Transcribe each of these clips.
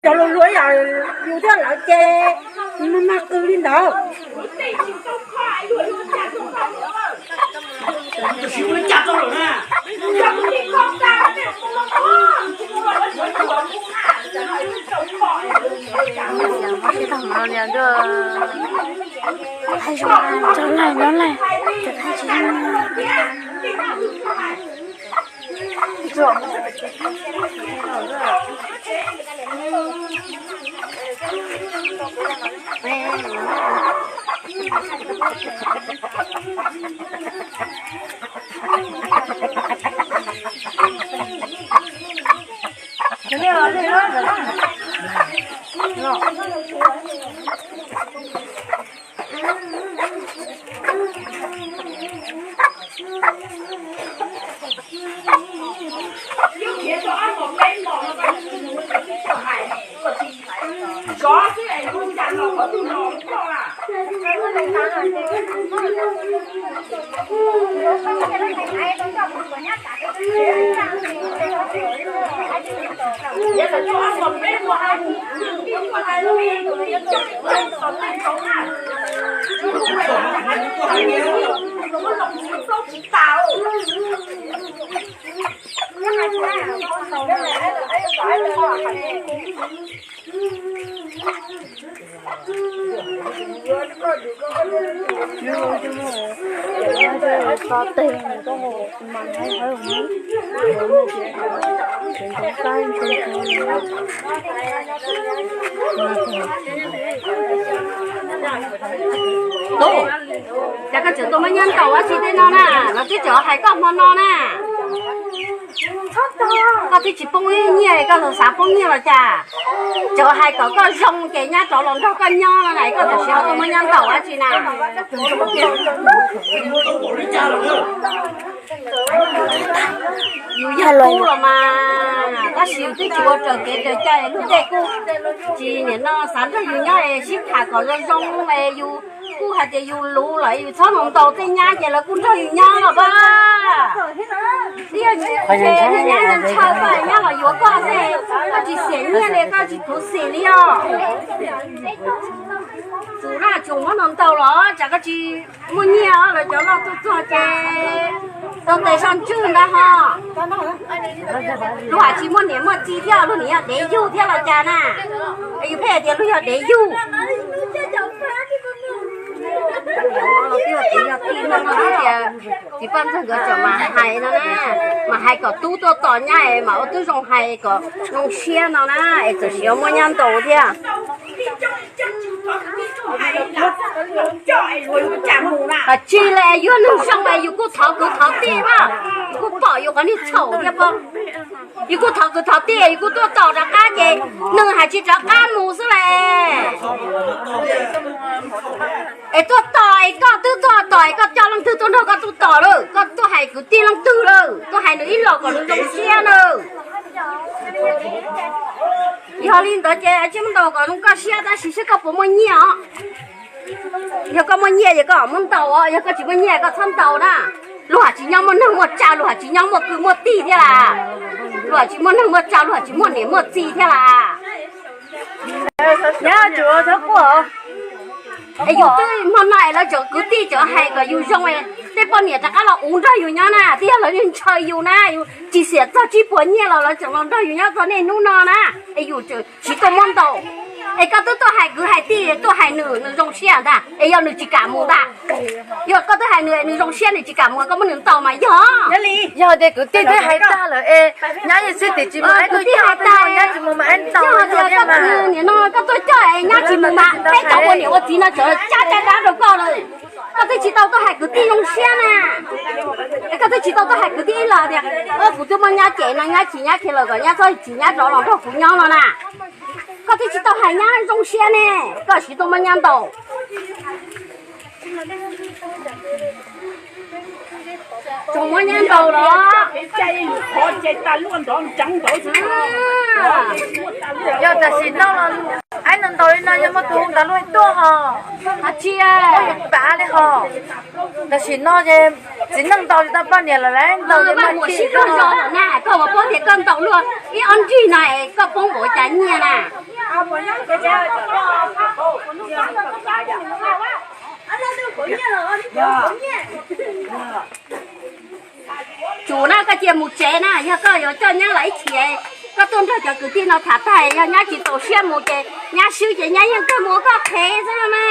Cov hluas hluas yog yus thiab lawv ces mag mag qw li ntawd. Tub, cas koj tseem tuaj muab nyab ntaus dab tsi tej no na? Lawv twb tseem hais koj hmo no na. Koj twb tsis poob ib nyiaj, koj xav poob nyiaj los cas? Tseem hais kom koj zoo ces nyab rov los nrog koj nyob no na, koj tam sim ho tuaj muab nyab ntaus dab tsi na? Yus yog tub los mas, tab sis yus twb tsis ua raws kev raws cai, lub ntiaj teb kuj tsis nim no xav nrog yus nyob es sib tham kom zoo zoo es yus kuj hais tias yus luv lawm, yus txhob mus ntaus tej nyab ces lawv kuj nrog yus nyob los pab. Twb yog tsis ntshaw koj, nyab los yuav koj xwb, koj tsis xiam nyiaj li, koj tsis khuv xim li os. Tus no tsuas muab ntaus ntaus los tsam koj tsis muaj nyiaj, lawv cov loj tuaj txog ces tau tes soj ntswg ntag ho. Luag tsis muaj niam muaj txiv thiab, luag niam yog dev yug thiab los cas na? Yus pheej hais tias luag yog dev yug. Txiv Paj Ntxawg nkawd tseem mas hais no na, mas hais kom tub tuaj tos nyab es mas ua tib zoo hais kom zoo siab no na, es txawm sim muab nyab ntaus thiab. Tsis li, yus yog neeg zoo es yus kuj thov kwv thov tij na, yus kuj pom yus qhov niag txhaum thiab pob. Yus kuj thov kwv thov tij, yus kuj tuaj tos rov qab ces nws hais tsis rov qab mus xwb las. Es tuaj tos es koj twb tuaj tos es koj coj leej twg tuaj nrog koj tuaj tos lawm, koj tuaj hais kwv tij leej twg lawm, tuaj hais nws ib los kom nws zoo siab na. Yog li ntawd ces tsis muab ntaus kom zoo koj siab tab sis seb koj puas muaj nyiaj os. Yog koj muaj nyiaj ces koj muab ntaus, yog koj tsis muaj nyiaj koj txhob ntaus na. Luag tsis nyob muaj neeg muaj tsav, luag tsis nyob muaj kwv muaj tij thiab las. Luag tsis muaj neeg muaj tsav, luag tsis muaj niam muaj txiv thiab las. Es yus twb hmo no es lawv cov kwv tij cov hais kom yus zoo es tej poj niam rov qab los uv nrog yus nyob na, twb yog lawv ntshaw yus na, yus tsis xiam txog tsib puas nyiaj los lawv tseem los nrog yus nyob txog niaj hnub no na. Es yus tsis tuaj muab ntaus. Es koj twb tuaj hais kwv hais tij, tuaj hais nws, nws zoo siab ntag, es yog nws tsis kam mus ntag. Yog koj twb hais nws, nws zoo siab nws tsis kam mus koj muab nws ntaus mas yog. Yog tias kwv tij twb hais tag lawm es nyab yeej xwb tim tsis mus, kwv tij hais tag, nyab tsis mus mas ntaus. Nim no koj tuaj coj es nyab tsis mus mas peb cov ua niam ua txiv no tseem cab caj dab rau koj lawm. Koj twb tsis tau tuaj hais kwv tij zoo siab na. Koj twb tsis tau tuaj hais kwv tij ib los tias, kuv twb muab nyab cem no, nyab chim nyab khiav lawm, kom nyab txhob chim, nyab rov los nrog kuv nyob no na. Koj twb tsis tau hais nyab zoo siab ne, koj siv tuaj muab nyab ntaus. Tsoom muab nyab ntaus los. Yog tam sim no, aib no ntaus li no yog muaj tus hu ntaus luag tuaj ho. Tsis, pab li ho. Tam sim no ces txiv neej ntaus tsis tau poj niam lawm, lawv ntaus vaj muam sib zog na, koj puas paub tias koj ntaus luag ib ob nrig no es koj poob npaum cas nyiaj na? Tsum na, koj cia mus tsev na, yog koj yuav coj nyab los ib chim, koj tuaj nrog cov kwv tij no tham tag, yog nyab tsis txaus siab mus ces nyab swb ces nyab yeej kawg mus ua koj qhev xwb no na.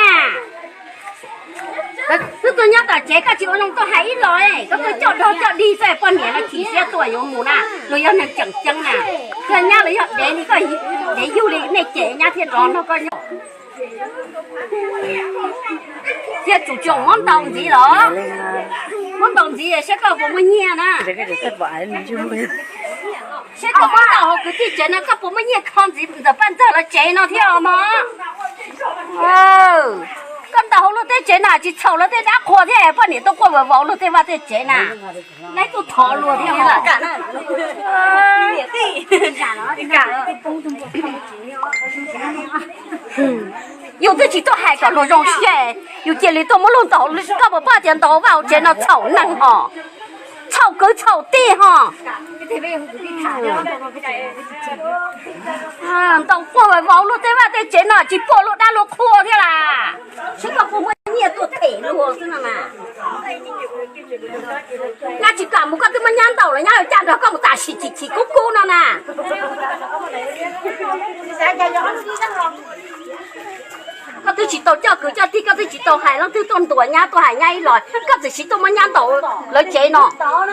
Twb tuaj nyob tom tsev koj tsis ua zoo tuaj hais ib los, koj tuaj coj dog coj dig xwb, poj niam no chim siab tuaj yuav mus na, luag yog neeg tseem ceeb na. Yog nyab los yog dev li koj, dev yug li nej cem nyab thiaj rov nrog koj nyob. Cia tsum tsoom muab ntaus ntxiv los, muab ntaus ntxiv saib koj puas muaj nyiaj na. Saib koj muab ntaus hauv kwv tij tsev no koj puas muaj nyiaj kho ntxiv ntawm paj ntxawg lawv tsev no thiab os mog. Koj ntaus hauv luag tej tsev na tsis txhaum lawv tej dab qhua thiab, poj niam tuaj quaj vau vau luag tej vaj tej tsev na. Laib tuaj thov luag thiab. Yus twb tsis tuaj hais kom luag zoo siab, yus cia li tuaj muab luag ntaus, koj puas paub tias ntaus vaj hauv tsev no txhaum neeg hos, txhaum kwv txhaum tij hos. Ntaus quaj vau vau luag tej vaj tej tsev no tsis pom luag dab luag qhua thiab las. Saib koj puas muaj nyiaj tuaj them luag xwb no na. Nyab tsis kam mus koj twb muab nyab ntaus los nyab yuav caj nrog koj mus tam sim chim chim kub kub no na. Koj twb tsis tau coj kwv coj tij, koj twb tsis tau hais leej twg tuaj ntuas nyab tuaj hais nyab ib los, koj txawm siv tuaj muab nyab ntaus lawv tsev no.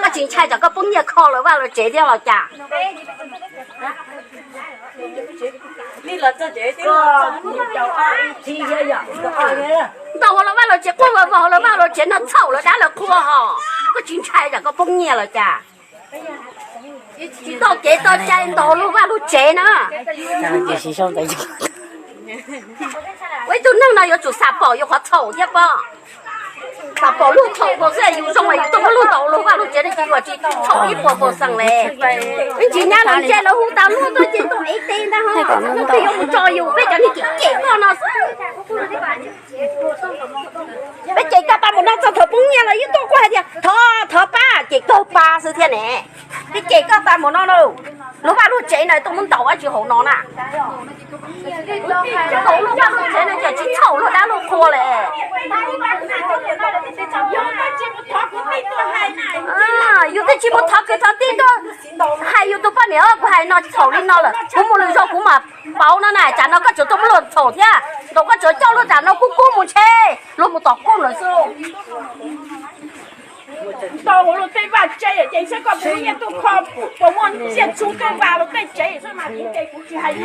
Koj tsis ntshai tsam koj poob nyiaj kho lawv vaj lawv tsev thiab los cas? Ntaus hauv lawv vaj lawv tsev, quaj vau vau hauv lawv vaj lawv tsev no txhaum lawv dab lawv qhua hos, koj tsis ntshai tsam koj poob nyiaj los cas? Tsis tau kev tau cai ntaus luag vaj luag tsev na. Ua ib tug neeg no yuav tsum xam pom yus qhov txhaum thiab pob. Xam pom luag txhaum nkaus xwb yus zoo es yus tuaj muab luag ntaus luag vaj luag tsev no ces yus tsis txhaum ib puas percent li. Ib ntsis nyab los ntsia lawv hu tas luag tuaj ces tuaj ev tes ntag ho. Leej twg yuav mus tso yus, peb cov niag cem cem koj no xwb. Peb cem koj tas mus no txog thaum poob nyiaj los yeej tuaj quaj hais tias thov thov pab, cem kawg pab xwb thiab ne. Peb cem koj tas mus no na, luag vaj luag tsev no tuaj muab ntaus dab tsi hauv no na. Ntaus luag vaj luag tsev no ces tsis txhaum luag dab luag qhua li. Yus twb tsis mus thov kwv thov tij tuaj hais yus tus poj niam, kuv hais no txhaum li no lawm, kuv mus lwm zaus kuv mam pauv no na, tsam no koj tsuas tuaj muab luag txhaum thiab, ntaus koj tsuas coj luag tsam no kub kub mus ntshe luag mus tom koj lawm xwb. Ntaus luag tej vaj tsev ces saib koj puas muaj nyiaj tuaj kho, puas muaj xiaj txhu tuaj vas luag tej tsev xwb mas kuv ces kuv tsis hais.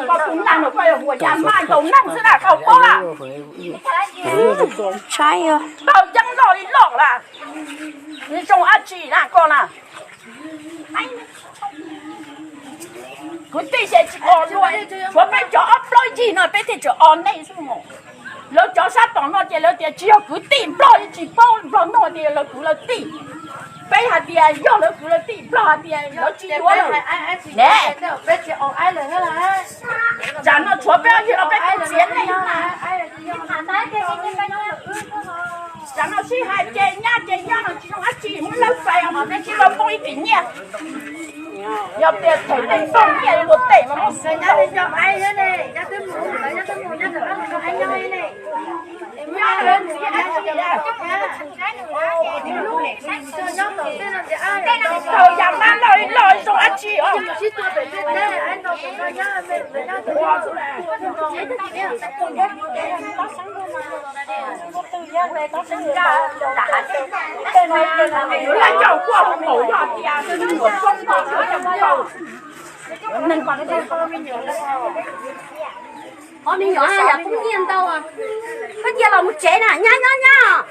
Koj tus neeg no koj yog huas yas maj ntaus neeg xwb na koj paub lawm. Ntaus ceeb loj li loj lawm, zoo dab tsi na koj na. Kwv tij ces tsis o luaj, tshuav peb cov ob plaub yig no peb thiaj tseem o nej xwb mog. Lawv cov sab tom no ces lawv tias tsis yog kwv tij, Nplog tsis paub, Nplog nug tias yog lawv kwv lawv tij. Peb hais tias yog lawv kwv lawv tij, Nplog hais tias lawv tsis yuav lawm. Ne, tsam no tshuav peb ob yig no peb kuj txiav nej. Tsam no sib hais ces nyab ces nyob no tsis zoo dab tsi, muab lawv fais os, peb sib tau poob ib kis nyiaj. Yog tias them tej txoj nyiaj luag tej mas muab xwb tau. Thaum yam mab loj li loj zoo dab tsi os. Qhov me nyuam yam poob nyiaj ntau, koj cia los mus tsev na, nyab nyob nyab.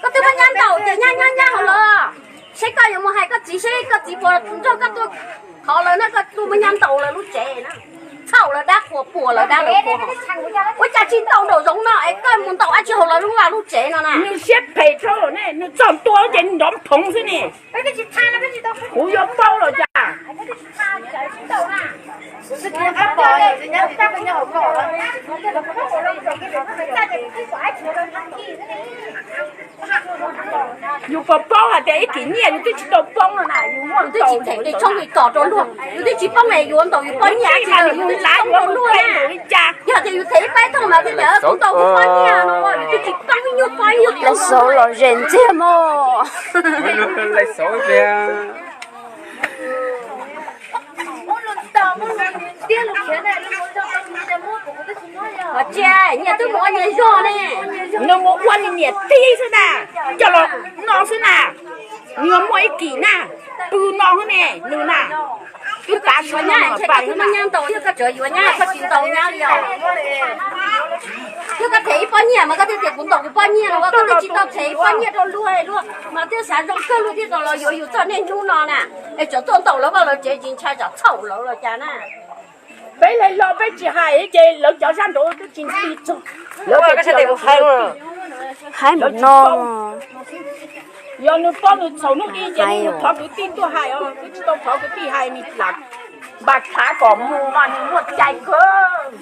Koj twb muab nyab ntaus ces nyab nyob nyab hauv los. Seb koj yuav mus hais koj txiv seb koj txiv puas nrog koj tuaj thov lawv na, koj tuaj muab nyab ntaus lawv lub tsev na. Txhaum lawv dab qhuas, puas lawv dab lawv qhuas. Ua cas tsis ntaus nraum zoov no es koj mus ntaus dab tsi hauv lawv lub vaj lub tsev no na? Nws siab phem dhau ne, nws txog ntua ces nrov phoov xwb ne. Kuv yuav paub los cas. Yus puas paub hais tias ib kis nyiaj yus twb tsis tau poob no na, yus muaj ntau, yus twb tsis them tes tshoob tes kos rau luag, yus twb tsis poob es yuav ntaus yus pob nyiaj tsis, yus twb tsis poob rau luag na. Yog tias yus them ib pab thooj mas thiaj tias kuv ntaus kuv pob nyiaj no, yus twb tsis poob ib nyuag pob ib nyuag. Lawv xauv los zes ntxiag mog. Ua tsia, nyias twb mus ua nyias zog ne. Nws mus ua nws niam tij xwb na, coj los no xwb na. Nws muaj ib kis na, pw no xwb ne nws na. Twb tav su no nws pais xwb na. Nyab ntaus yog koj tsuav yuav nyab, koj tsis ntaus nyab li os. Yog koj them ib pob nyiaj mas koj thiaj tias kuv ntaus kuv pob nyiaj no, koj twb tsis tau them ib pob nyiaj rau luag, luag mas thiaj xav zoo kawg luag thiaj tau los yuav yus txog niaj hnub no na. Es tseem tuaj ntaus lawv vaj lawv tsev tsis ntshai tsam txhaum lawv los cas na. Peb hais los peb tsis hais ces lawv cov sab nraud twb tsis nti txog. Lawv tias haib mus no. Yog nws paub nws txhaum hnub ib ces nws thov kwv tij tuaj hais os, twb tsis tau thov kwv tij hais, nws lam npaj tshav kom mus mas nws muaj cai kawg.